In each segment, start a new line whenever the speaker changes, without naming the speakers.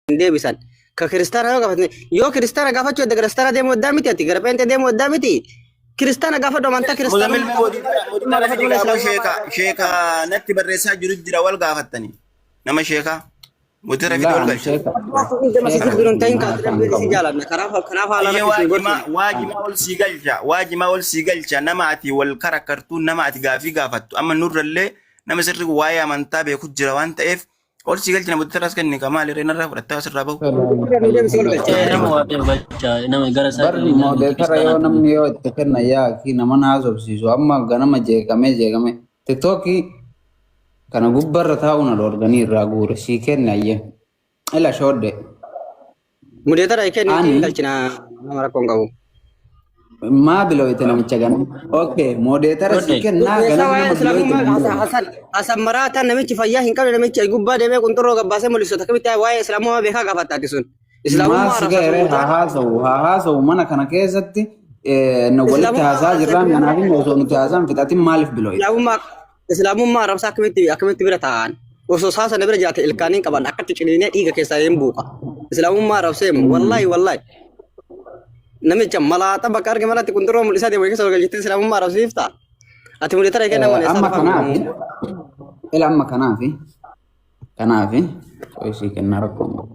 Hin deebisan. Ka kiristaana yoo gaafate yoo kiristaana gaafachuu edda kiristaana deemuu eddaa miti ati gara pheenxee deemuu eddaa miti. Kiristaana gaafadhu amantaa
Muzammil
kiristaanummaa
mootii
gaafadhu
mootii
malee
tara fidi
islaamummaa
qaaboo sheeka sheeka natti barreessaa jiru jira wal gaafattani. Nama sheeka mootii tara fidi
Laa
wal
ani
galcha.
sheeka
Gama
sheeka
sitti biroon ta'in
wajjin
kaati
haasaa hin
rabbiin si
qabu.
jaalanna kanaaf kanaaf haala
Ayyee
rabbi isin
waajimaa
gorsina.
waajimaa ol sii galcha waajimaa ol sii galcha nama ati wal karakkartuu nama ati gaafii gaafattu amma nurrallee nama sirri waa'ee amantaa beeku jira waan ta'eef ol sii galcha namoota taraas kenni ka maali ree narraa fudhattaa asirraa bahu.
Nama waa beeku galcha nama gara
Bar
isaatiin gara
moodeetara yoo
kiristaanaatti.
namni yoo itti kenna yaa akii nama na haasofsiisu amma ganama jeeqamee jeeqamee tiktookii kana gubbarra taa'uu na dhoorganii irraa guure sii kenne ayyee ila shoodde
Mudeetara kenni
ani
galchina nama rakkoo hin qabu.
maa bilooyte namicha ganama okay moodeetara sii
Shoodde.
kennaa
Gurmeessaa
ganama
waa'ee
nama bilooyte
islaamummaa
hin
Hasan
jiru.
Hasan Hasan maraataan namichi fayyaa hin qabne namichi gubbaa deemee qunxurroo gabbaasee mul'isu akkamitti waa'ee islaamummaa beekaa gaafatta ati sun.
Maal
Islaamummaa
si
arrabsaa sun
ga'e haa
mucaa
haasa'u haa haasa'u mana kana keessatti nu walitti
islaamummaa
haasaa
arrabsaa
jirraa kanaaf immoo osoo nuti haasaan fixatin maaliif bilooyte.
islaamummaa islaamummaa arrabsaa akkamitti akkamitti bira taa'an osoo isaa sana bira jiraate ilkaaniin qaban akkatti ciniinee dhiiga keessaa hin buuqa. Islaamummaa arrabsee moo wallaahi wallaahi namicha malaaxa bakka arge malatti qunxurroo mul'isaa deemu keessa ol galchitee islaamummaa arrabsiifta. Ati mul'itara kennaman eessaa
Amma
dhufaa
kanaafi
beekamu.
ila amma kanaafi kanaafi qo'isii kennaa rakkoo hin qabu.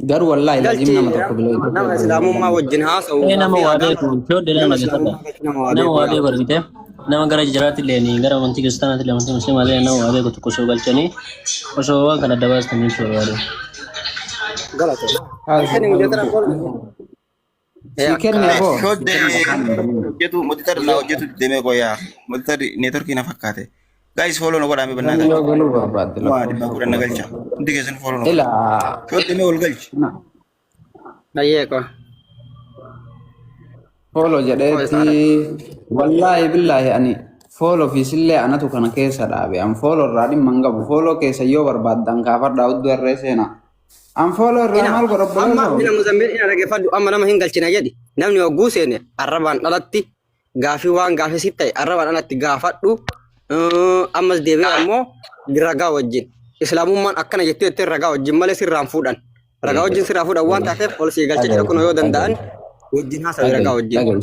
Garuu wallaahi laziim
Galchi
nama tokko bilooyte
nama islaamummaa wajjin haasa'u
Ee nama
gaafii
waa
aadaa
beeku shoodde nama
nama
dhaggeeffadha.
islaamummaa galchi nama waa
Nama
beeku
waa
yaa.
beeku argite nama gara jijjiraatti illee gara amantii kiristaanaatti illee amantii musliimaa illee nama waa beeku tokko osoo galchanii osoo waan kana adda baastanii jechuu barbaade.
Galata. Kenni mudeetara
Sii kenne aboo. Sii
Shoodde
kenne afaan hin banin.
hojjetu mootii tara naa hojjetu deemee qoyaa mootii tarri neetworkii na fakkaate. Guys follow na godhaa mee
Namni
bannaa
yoo galuu barbaadde
waa dhibbaa
lakkoofsa
kudhan na
tokko
galcha. Hundi keessan follow na godhaa.
Ila
Shoodde mee ol galchi.
Ayyee ko.
Foolo jedheetti wallaahi billaahi ani foolo fi sillee anatu kana keessa dhaabe an foolo irraa dhimma hin qabu fooloo keessa yoo barbaaddan kaafadhaa hudduu harree seenaa an fooloo irraa
Ina
maal godha
amma
obboleessoo
ina Mozambique ina dhaggeeffadhu amma nama hin galchina jedhi namni hogguu seene arrabaan dhalatti gaafii waan gaafii sitti ta'e arrabaan alatti gaafadhu ammas deebi'ee ammoo ragaa wajjin islaamummaan akkana jettee jettee ragaa wajjin malee sirraan fuudhan ragaa wajjin sirraa fuudhan waan taateef ol sii galchee jira kun yoo danda'an wajjin haasawi ragaa wajjin.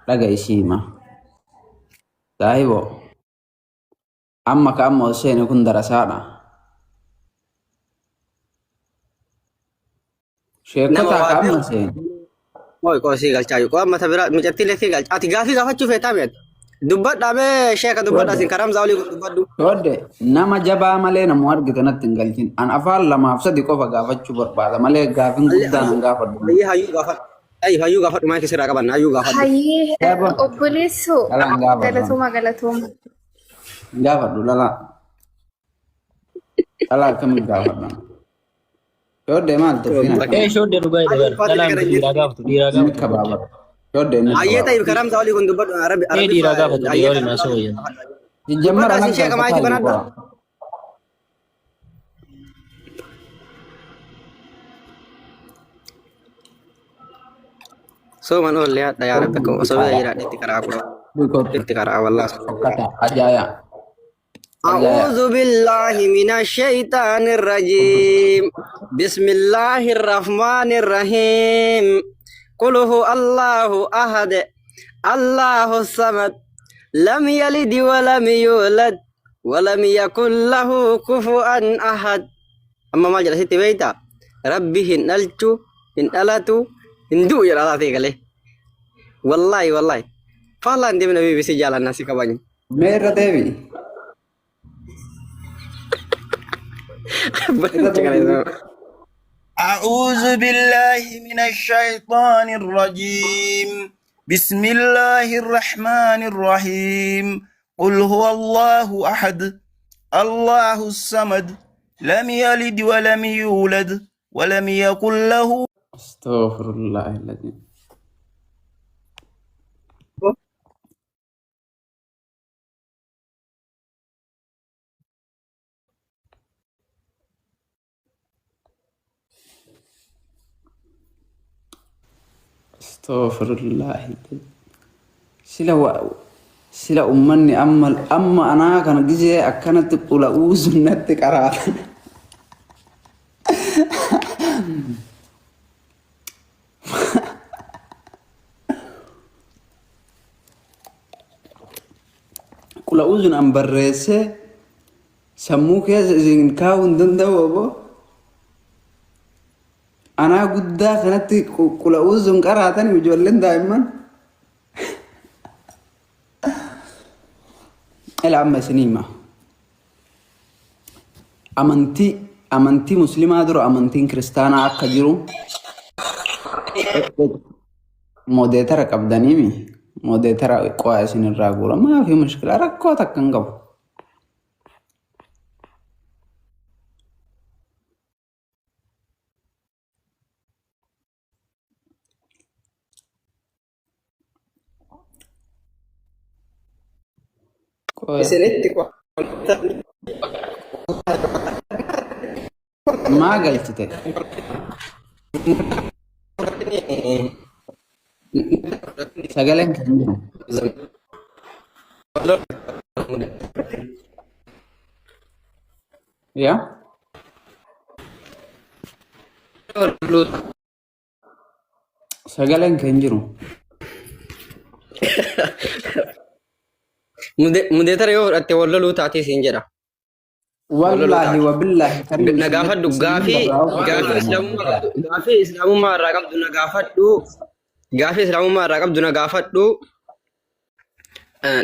Dhaga'i siima. Saahibo amma ka amma ol seene kun darasaadha.
Nama
Sheekotaa
waa
ka amma
beeku.
seene.
Mooy qoosii galchaa jiru. Qo'aa mata biraa mucattii illee galcha. Ati gaafii gaafachuu feetaa mi'ati. Dubbadhaa mee sheeka dubbadhaa
Shoodde
isin karaa hamzaa olii kun dubbadhu.
shoodde nama jabaa malee namu argite natti hin galchin. An afaan lamaaf sadi qofa gaafachuu barbaada malee gaafin
Allee
guddaan an gaafadhu.
hayyuu hayyuu gaafadhu. Ayi hayyuu gaafadhu maayikii sirraa qaban hayyuu gaafadhu.
Hayyee
Jaba
obboleessoo
dhalaan gaafadhu.
galatooma galatooma.
Hin gaafadhu dhalaa. Dhalaa akkamiin gaafadha? Shoodde maal tuffiin
Ee
akkana?
shoodde dhugaa jedhe
Hayyuu
bara
ulfaatee
dhalaan
gara
dhiiraa
jirtu.
gaafatu dhiiraa
Inni
gaafatu shoodde.
kabaabadha. Shoodde inni
Hayyee ta'e
kabaabadha.
karaa hamzaa olii kun dubbadhu arabi
Ee
arabi
dhiiraa gaafatu dhiiraa
hayyee
waliin
karaa hamzaa
haasoo
olii
wayyan.
kun gaafadhu.
Jijjammara
Dubbadhaa
ana
isin sheeka maayikii
galfataa jiru
banadhaa.
qaba.
Sooman oollee hadha yaa rabbi akkuma osoo bira jiraadhe itti karaa kudha itti karaa wallaa
Fokkata ajaaya. Ajaaya.
أعوذ بالله من الشيطان الرجيم بسم الله الرحمن الرحيم قل هو الله أحد الله الصمد لم يلد ولم يولد ولم يكن له كفوا أحد أما ما جلست بيتا ربي هن ألتو هن ألتو هن دو يا الله تيغلي والله والله فالله عندي من بي بي سي جالنا ناسي كباني
Mee irra deebi'i. Irra deebi'i.
أعوذ بالله من الشيطان الرجيم بسم الله الرحمن الرحيم قل هو الله أحد الله الصمد لم يلد ولم يولد ولم يكن له
Astaghfirullah alladhi. Astaghfirullah alladhi. Sila wa sila ummanni amma amma anaa kana gizee akkanatti qula'uu sunnatti qaraatan. Qula'uuzun an barreessee sammuu keessa isin kaa'uu hin danda'u obbo. Anaa guddaa kanatti qula'uuzun qaraatan ijoolleen daa'imman. Ila amma isinii hima. Amantii amantii musliimaa dura amantiin kiristaanaa akka jiru moodeetara qabdaniimi moodeetara qo'aa isinirraa guura maafi mushkilaa rakkoo takka hin qabu. Qo'aa.
Isinitti
Maa galchite? Sagaleen kan jiru. Yaa? Sagaleen kan jiru.
Mudeetara yoo fudhatte wal loluu taatee siin jedha. Wal loluu
Wallaahi
taate.
wa billaahi kan
Na gaafadhu
isin
gaafii
barraa
gaafii islaamummaa qabdu gaafii islaamummaa irraa qabdu na gaafadhu gaafii islaamummaa irraa qabdu na gaafadhu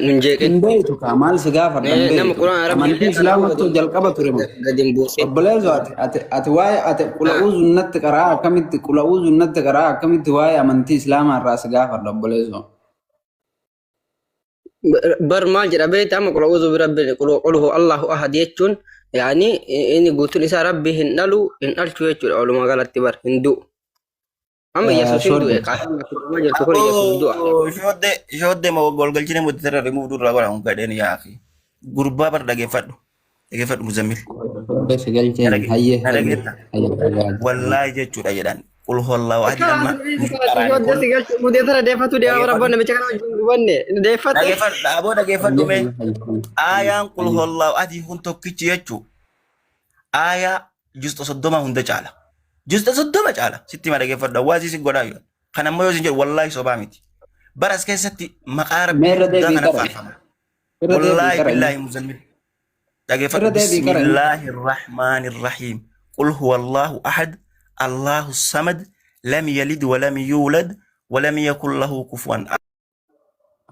nun jeeqin.
Hin beektu kaa maal si gaafadha hin
Nama
beektu.
quraana rabbi
Amantii
illee kana
islaamatu jalqaba ture moo?
gadi hin buusin.
Obboleesso ati ati ati waa'ee ati qula'uu sunnatti qaraa akkamitti qula'uu sunnatti qaraa akkamitti waa'ee amantii islaamaa irraa si gaafadha obboleesso.
Bar maal jedha beekta amma qul a'uudhu birabbi qul huwa Allahu ahad jechuun yaani inni guutuun isaa rabbi hin dhalu hin dhalchu jechuudha walumaa galatti bar hin du'u. Amma Yesuus hin du'e
Shoodde.
kaafirri asirra jirtu kun Yesuus du'a.
Shoodde shoodde ma golgalchine muddira remove durraa godha kun gadheen yaa akhi. Gurbaa bar dhageeffadhu. Dhageeffadhu muzammil.
Shoodde si galcheen hayyee
Na
hayyee
dhageetta.
hayyee.
Wallaahi jechuudha jedhan. Qul huwallahu ahad amma nu qaraane kun.
Mudeetara deeffatu deema
Dhageeffadhu.
rabboon namicha kana wajjin gubanne deeffate.
Dhageeffadhu dhaaboo dhageeffadhu mee.
Hayyee
Aayaan qul huwallahu ahad kun tokkichi jechuu. Aayaa justa 30 hunda caala. Justa 30 caala. Sitti hima dhageeffadhu. Hawaasii si godhaa yoo. Kan ammoo yoo isin jedhu wallaahi sobaa miti. Bara as keessatti maqaa
Mee
rabbii
irra
guddaa
deebii
kana
qara.
faarfama.
Irra deebii
Wallaahi
qara.
billaahi muzammil. Dhageeffadhu.
Irra deebii qara.
Bismillaahi rahmaani rahiim. Qul huwa Allahu ahad. Allahu samad. Lam yalid wa lam yuulad wa lam yakun lahu kufuwan ahad.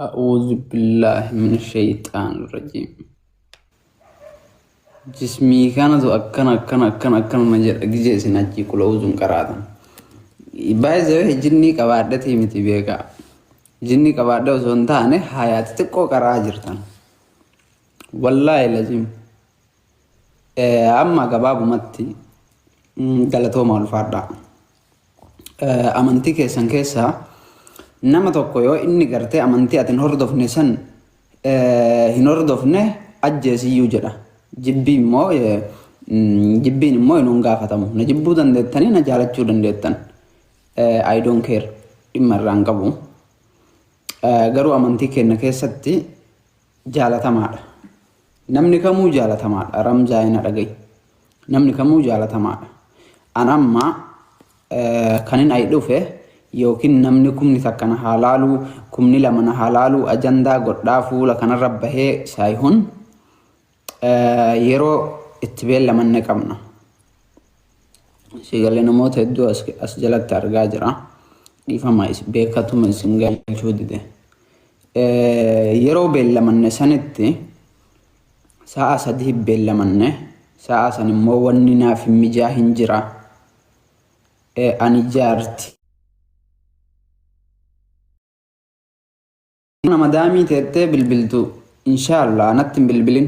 أعوذ بالله من الشيطان الرجيم Jismii kanatu akkana akkana akkana akkana na jedha gizee isin achii qula'uuzuun qaraatan. Baay'ee jinnii qabaadhatii miti beekaa. Jinnii qabaadhe osoo hin taane hayaati xiqqoo qaraa jirtan. Wallaahi lazim. Amma gabaabumatti galatooma ulfaadhaa. Amantii keessan keessaa nama tokko yoo inni gartee amantii ati hin hordofne san hin hordofne ajjeesiyyuu jedha. Jibbii immoo jibbiin immoo hin gaafatamu. Na jibbuu dandeettanii na jaalachuu dandeettan. I don't care dhimma irraa hin qabu. Garuu amantii keenya keessatti jaalatamaadha. Namni kamuu jaalatamaadha. Ramzaa na dhaga'i. Namni kamuu jaalatamaadha. An amma kanin ay dhufe yookiin namni kumni takka na haa laaluu, kumni lama na haa laaluu ajandaa godhaa fuula kanarra bahee saayihun yeroo itti beellamanne qabna. Sigalee namoota hedduu as jalatti argaa jira. Dhiifama beekatuma isin galchuu dide. Yeroo beellamanne sanitti sa'a 3 beellamanne sa'a san immoo wanni naaf hin mijaa hin jira. Ani jaarti. Mana madaamii teettee bilbiltu inshaallah natti hin bilbilin.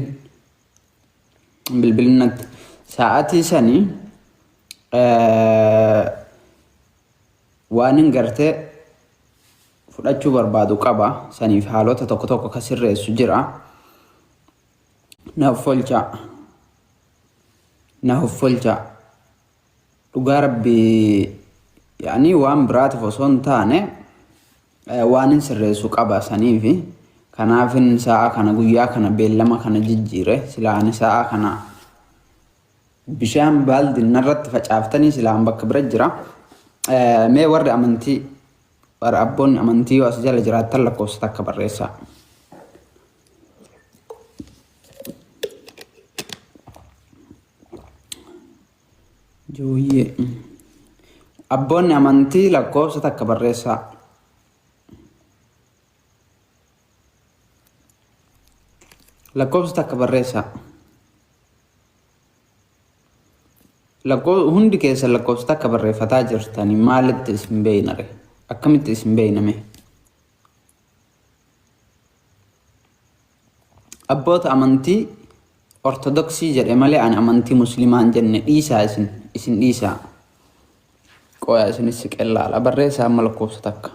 Hin bilbilin natti. Sa'aatii sani waan hin gartee fudhachuu barbaadu qaba. Saniif haalota tokko tokko ka sirreessu jira. Na hoffolchaa. Na hoffolchaa. Dhugaa rabbii yaani waan biraatiif osoo hin taane waan hin sirreessu qaba saniifi kanaafin sa'a kana guyyaa kana beellama kana jijjiire silaa ani sa'a kana Bishaan baaldi narratti facaaftanii silaan bakka bira jira. Mee warri amantii warra abboonni amantii yoo as jala jiraattan lakkoofsa takka barreessaa. Jooyyee. Abboonni amantii lakkoofsa takka barreessaa. Lakkoofsa takka barreessaa. Lakkoo hundi keessan lakkoofsa takka barreeffataa jirtani maalitti isin beeynare? Akkamitti isin beeyname? Abboota amantii Ortodoksii jedhe malee ani amantii musliimaa hin jenne dhiisaa isin isin dhiisaa. Qoyaa isinis siqeen laala barreessaa amma lakkoofsa takka.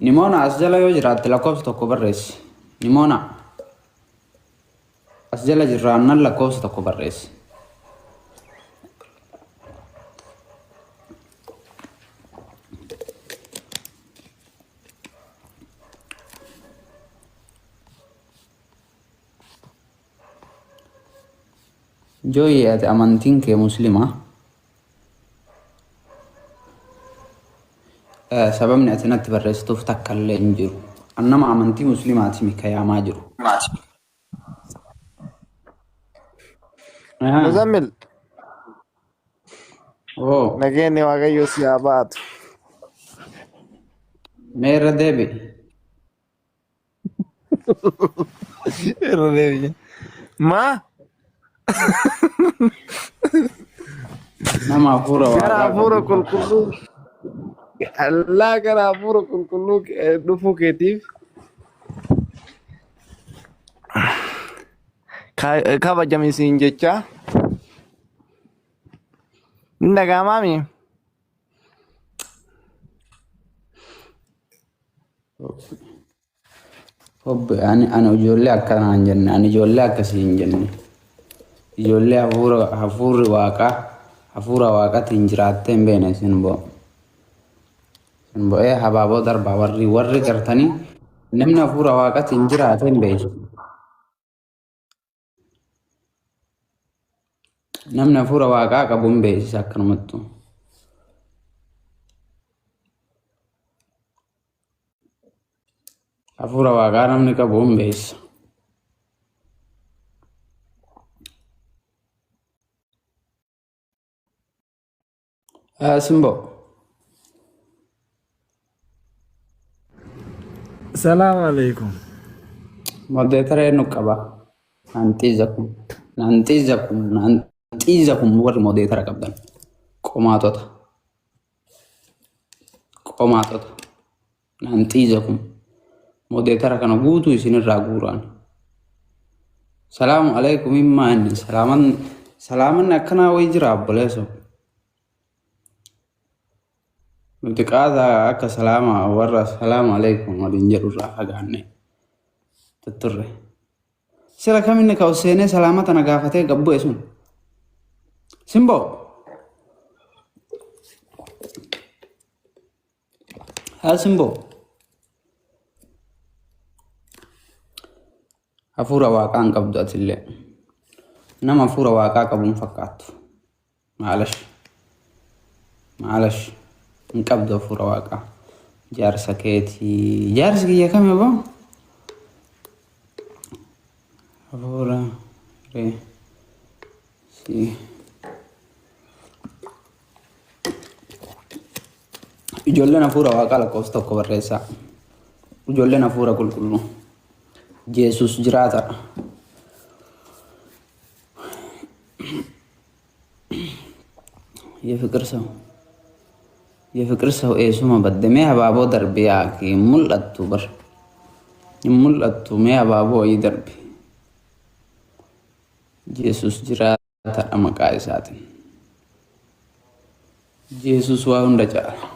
Nimoona as jala yoo jiraatte lakkoofsa tokko barreessi. Nimoona as jala jirraannan lakkoofsa tokko barreessi. Jooyee ati amantiin kee muslimaa? Sababni ati natti barreessituuf takka illee hin jiru. An nama amantii muslimaati mi ka yaamaa jiru. Ahaa.
Muzammil,
Oo,
nageenyi Waaqayyo si haa baatu.
mee irra deebi'i.
Irra deebi'e. Maa
Nama hafuura
gara
waaqaa
hafuura
qabu.
qulqulluu allaa gara hafuura qulqulluu dhufuu keetiif kabajami siin jecha. Hin dhaga'amaami?
Hobbe ani ani ijoollee akkanaa hin jenne ani ijoollee akkasii hin jenne ijoollee hafuura hafuurri waaqaa hafuura waaqatiin jiraattee hin beekne isin bo'o. Isin bo'ee habaaboo darbaa warri warri gartanii namni hafuura waaqatiin jiraate hin beeku. Namni hafuura waaqaa qabu hin beeksisa akkanumattu. Hafuura waaqaa namni qabu hin beeksisa. Simboo.
Salaam alaikum.
Moderator eenyu qaba? Naan xiiza kun. Naan xiiza kun. Naan xiiza kun warri moderator qabdan. Qomaatota. Qomaatota. Naan xiiza kun. Moderator kana guutuu isinirraa guuraan. Salaamu alaikum himmaa inni. Salaaman salaamanni akkanaa wayii jira obboleessoo. Nuti qaata akka salaama warra salaamu alaikum waliin jedhu irraa fagaanne tutturre. Sila kaminni ka ol seenee salaama tana gaafatee gad bu'e sun. Simboo. Haa simboo. Hafuura waaqaa hin qabdu atillee. Nama hafuura waaqaa qabu hin fakkaattu. Maalash. Maalash. Hin qabdu hafuura waaqaa. Jaarsa keetii. Jaarsi kiyya kami boo? Hafuura ree. Si. Ijoolleen hafuura waaqaa lakkoofsa tokko barreessaa. Ijoolleen hafuura qulqulluu. Jeesus jiraataadha. የፍቅር ሰው የፍቅር ሰው eessuma badde mee habaaboo darbi yaa hin mul'attu bar hin mul'attu mee habaaboo wayii darbi Yesus jiraataadha maqaa isaatiin Yesus waa hunda caala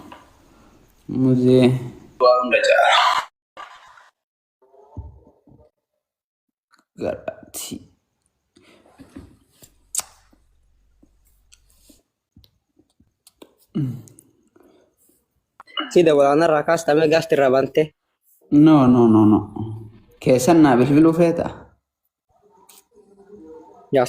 muzee waa hunda caala garaati.
Si dawalaanarraa kaastamee gaasti irraa bante.
No, no, no, no. Keessan naa bilbiluu feeta?
Yaa.